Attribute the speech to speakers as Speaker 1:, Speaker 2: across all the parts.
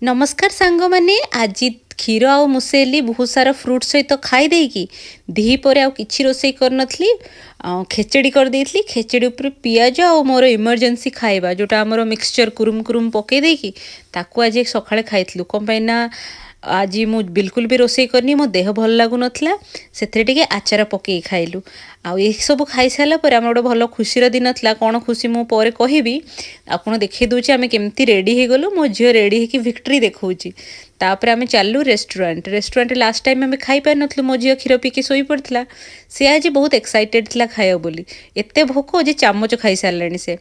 Speaker 1: ନମସ୍କାର ସାଙ୍ଗମାନେ। ଆଜି କ୍ଷୀର ଆଉ ମୁସେଲି ବହୁତ ସାରା ଫ୍ରୁଟ୍ ସହିତ ଖାଇ ଦେଇକି ଦ୍ୱିପହରେ ଆଉ କିଛି ରୋଷେଇ କରିନଥିଲି। ଆଉ ଖେଚେଡ଼ି କରିଦେଇଥିଲି। ଖେଚେଡ଼ି ଉପରେ ପିଆଜ ଆଉ ମୋର ଇମର୍ଜେନ୍ସି ଖାଇବା ଯେଉଁଟା ଆମର ମିକ୍ସଚର୍ କୁରୁମ କୁରୁମ ପକାଇ ଦେଇକି ତାକୁ ଆଜି ସକାଳେ ଖାଇଥିଲୁ। କ'ଣ ପାଇଁ ନା ଆଜି ମୁଁ ବିଲକୁଲ ବି ରୋଷେଇ କରିନି, ମୋ ଦେହ ଭଲ ଲାଗୁନଥିଲା। ସେଥିରେ ଟିକେ ଆଚାର ପକାଇ ଖାଇଲୁ। ଆଉ ଏସବୁ ଖାଇସାରିଲା ପରେ ଆମର ଗୋଟେ ଭଲ ଖୁସିର ଦିନ ଥିଲା। କ'ଣ ଖୁସି ମୁଁ ପରେ କହିବି, ଆପଣ ଦେଖାଇ ଦେଉଛି। ଆମେ କେମିତି ରେଡ଼ି ହେଇଗଲୁ। ମୋ ଝିଅ ରେଡ଼ି ହେଇକି ଭିକ୍ଟ୍ରି ଦେଖାଉଛି। ତାପରେ ଆମେ ଚାଲିଲୁ ରେଷ୍ଟୁରାଣ୍ଟ। ରେଷ୍ଟୁରାଣ୍ଟରେ ଲାଷ୍ଟ ଟାଇମ୍ ଆମେ ଖାଇପାରିନଥିଲୁ, ମୋ ଝିଅ କ୍ଷୀର ପିଇକି ଶୋଇପଡ଼ିଥିଲା। ସେ ଆଜି ବହୁତ ଏକ୍ସାଇଟେଡ଼ ଥିଲା ଖାଇବ ବୋଲି। ଏତେ ଭୋକ ଯେ ଚାମଚ ଖାଇସାରିଲାଣି ସେ।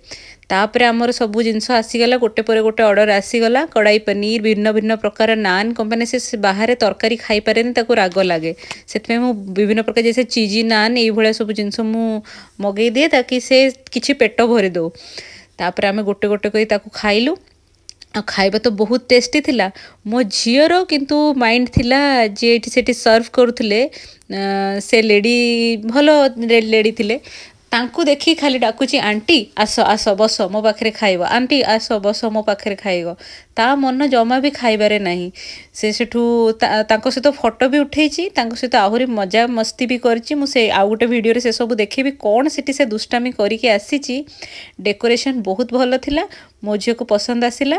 Speaker 1: ତାପରେ ଆମର ସବୁ ଜିନିଷ ଆସିଗଲା, ଗୋଟେ ପରେ ଗୋଟେ ଅର୍ଡ଼ର ଆସିଗଲା। କଡ଼ାଇ ପନିର, ଭିନ୍ନ ଭିନ୍ନ ପ୍ରକାର ନାନ୍। କ'ଣ ପାଇଁ ସେ ବାହାରେ ତରକାରୀ ଖାଇପାରେନି, ତାକୁ ରାଗ ଲାଗେ। ସେଥିପାଇଁ ମୁଁ ବିଭିନ୍ନ ପ୍ରକାର ଯେମିତି ଚିଜି ନାନ୍, ଏଇଭଳିଆ ସବୁ ଜିନିଷ ମୁଁ ମଗେଇ ଦିଏ ତାକି ସେ କିଛି ପେଟ ଭରି ଦେଉ। ତାପରେ ଆମେ ଗୋଟେ ଗୋଟେ କରି ତାକୁ ଖାଇଲୁ। ଆଉ ଖାଇବା ତ ବହୁତ ଟେଷ୍ଟି ଥିଲା। ମୋ ଝିଅର କିନ୍ତୁ ମାଇଣ୍ଡ ଥିଲା ଯିଏ ଏଇଠି ସେଠି ସର୍ଭ କରୁଥିଲେ, ସେ ଲେଡ଼ି ଭଲ ଲେଡ଼ି ଥିଲେ। ତାଙ୍କୁ ଦେଖି ଖାଲି ଡାକୁଛି, "ଆଣ୍ଟି, ଆସ ଆସ, ବସ, ମୋ ପାଖରେ ଖାଇବ। ଆଣ୍ଟି, ଆସ, ବସ, ମୋ ପାଖରେ ଖାଇବ।" ତା ମନ ଜମା ବି ଖାଇବାରେ ନାହିଁ। ସେ ସେଠୁ ତାଙ୍କ ସହିତ ଫଟୋ ବି ଉଠେଇଛି, ତାଙ୍କ ସହିତ ଆହୁରି ମଜା ମସ୍ତି ବି କରିଛି। ମୁଁ ସେ ଆଉ ଗୋଟେ ଭିଡ଼ିଓରେ ସେସବୁ ଦେଖେଇବି, କ'ଣ ସେଠି ସେ ଦୁଷ୍ଟାମି କରିକି ଆସିଛି। ଡେକୋରେସନ୍ ବହୁତ ଭଲ ଥିଲା, ମୋ ଝିଅକୁ ପସନ୍ଦ ଆସିଲା।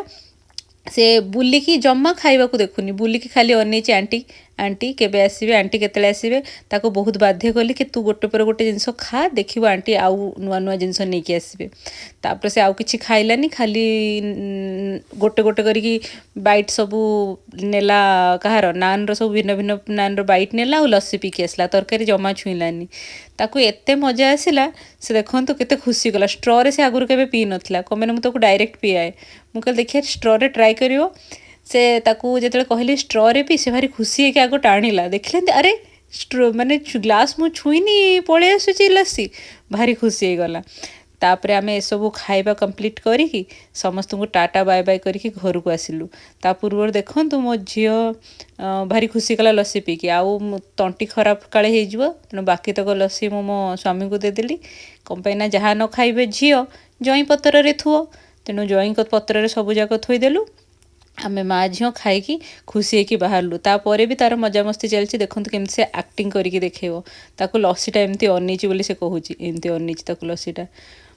Speaker 1: ସେ ବୁଲିକି ଜମା ଖାଇବାକୁ ଦେଖୁନି, ବୁଲିକି ଖାଲି ଅନେଇଛି, "ଆଣ୍ଟି, ଆଣ୍ଟି କେବେ ଆସିବେ? ଆଣ୍ଟି କେତେବେଳେ ଆସିବେ?" ତାକୁ ବହୁତ ବାଧ୍ୟ କଲି କି ତୁ ଗୋଟେ ପରେ ଗୋଟେ ଜିନିଷ ଖା, ଦେଖିବୁ ଆଣ୍ଟି ଆଉ ନୂଆ ନୂଆ ଜିନିଷ ନେଇକି ଆସିବେ। ତାପରେ ସେ ଆଉ କିଛି ଖାଇଲାନି, ଖାଲି ଗୋଟେ ଗୋଟେ କରିକି ବାଇଟ୍ ସବୁ ନେଲା। କାହାର ନାନ୍ର ସବୁ ଭିନ୍ନ ଭିନ୍ନ ନାନ୍ର ବାଇଟ୍ ନେଲା ଆଉ ଲସି ପିଇକି ଆସିଲା। ତରକାରୀ ଜମା ଛୁଇଁଲାନି। ତାକୁ ଏତେ ମଜା ଆସିଲା, ସେ ଦେଖନ୍ତୁ କେତେ ଖୁସି କଲା। ଷ୍ଟ୍ରରେ ସେ ଆଗରୁ କେବେ ପିଇ ନଥିଲା। କ'ଣ ପାଇଁ ନା ମୁଁ ତାକୁ ଡାଇରେକ୍ଟ ପିଆଏ। ମୁଁ କହିଲି, ଦେଖିଆ ଷ୍ଟ୍ରରେ ଟ୍ରାଏ କରିବ ସେ। ତାକୁ ଯେତେବେଳେ କହିଲି ଷ୍ଟ୍ରରେ ପି, ସେ ଭାରି ଖୁସି ହେଇକି ଆଗ ଟାଣିଲା। ଦେଖିଲେ, ଆରେ ଷ୍ଟ୍ର ମାନେ ଗ୍ଲାସ୍ ମୁଁ ଛୁଇଁନି, ପଳେଇ ଆସୁଛି ଲସି। ଭାରି ଖୁସି ହେଇଗଲା। ତାପରେ ଆମେ ଏସବୁ ଖାଇବା କମ୍ପ୍ଲିଟ୍ କରିକି ସମସ୍ତଙ୍କୁ ଟାଟା ବାଏ ବାଏ କରିକି ଘରକୁ ଆସିଲୁ। ତା ପୂର୍ବରୁ ଦେଖନ୍ତୁ, ମୋ ଝିଅ ଭାରି ଖୁସି କଲା ଲସି ପିଇକି। ଆଉ ତଣ୍ଟି ଖରାପ କାଳେ ହେଇଯିବ, ତେଣୁ ବାକି ତକ ଲସି ମୁଁ ମୋ ସ୍ୱାମୀଙ୍କୁ ଦେଇଦେଲି। କ'ଣ ପାଇଁ ନା ଯାହା ନ ଖାଇବେ ଝିଅ, ଜଇଁ ପତ୍ରରେ ଥୁଅ। ତେଣୁ ଜଇଁଙ୍କ ପତ୍ରରେ ସବୁ ଯାକ ଥୋଇଦେଲୁ। ଆମେ ମା ଝିଅ ଖାଇକି ଖୁସି ହେଇକି ବାହାରିଲୁ। ତାପରେ ବି ତାର ମଜାମସ୍ତି ଚାଲିଛି। ଦେଖନ୍ତୁ କେମିତି ସେ ଆକ୍ଟିଂ କରିକି ଦେଖେଇବ। ତାକୁ ଲସିଟା ଏମିତି ଅନେଇଛି ବୋଲି ସେ କହୁଛି, ଏମିତି ଅନେଇଛି ତାକୁ ଲସିଟା।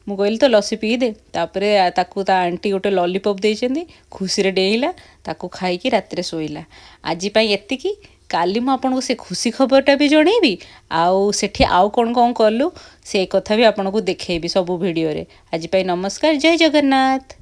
Speaker 1: ମୁଁ କହିଲି, ତ ଲସି ପିଇଦେ। ତାପରେ ତାକୁ ତା ଆଣ୍ଟି ଗୋଟେ ଲଲିପପ୍ ଦେଇଛନ୍ତି, ଖୁସିରେ ଡେଇଁଲା। ତାକୁ ଖାଇକି ରାତିରେ ଶୋଇଲା। ଆଜି ପାଇଁ ଏତିକି। କାଲି ମୁଁ ଆପଣଙ୍କୁ ସେ ଖୁସି ଖବରଟା ବି ଜଣେଇବି ଆଉ ସେଠି ଆଉ କ'ଣ କ'ଣ କଲୁ ସେ କଥା ବି ଆପଣଙ୍କୁ ଦେଖେଇବି ସବୁ ଭିଡ଼ିଓରେ। ଆଜି ପାଇଁ ନମସ୍କାର, ଜୟ ଜଗନ୍ନାଥ।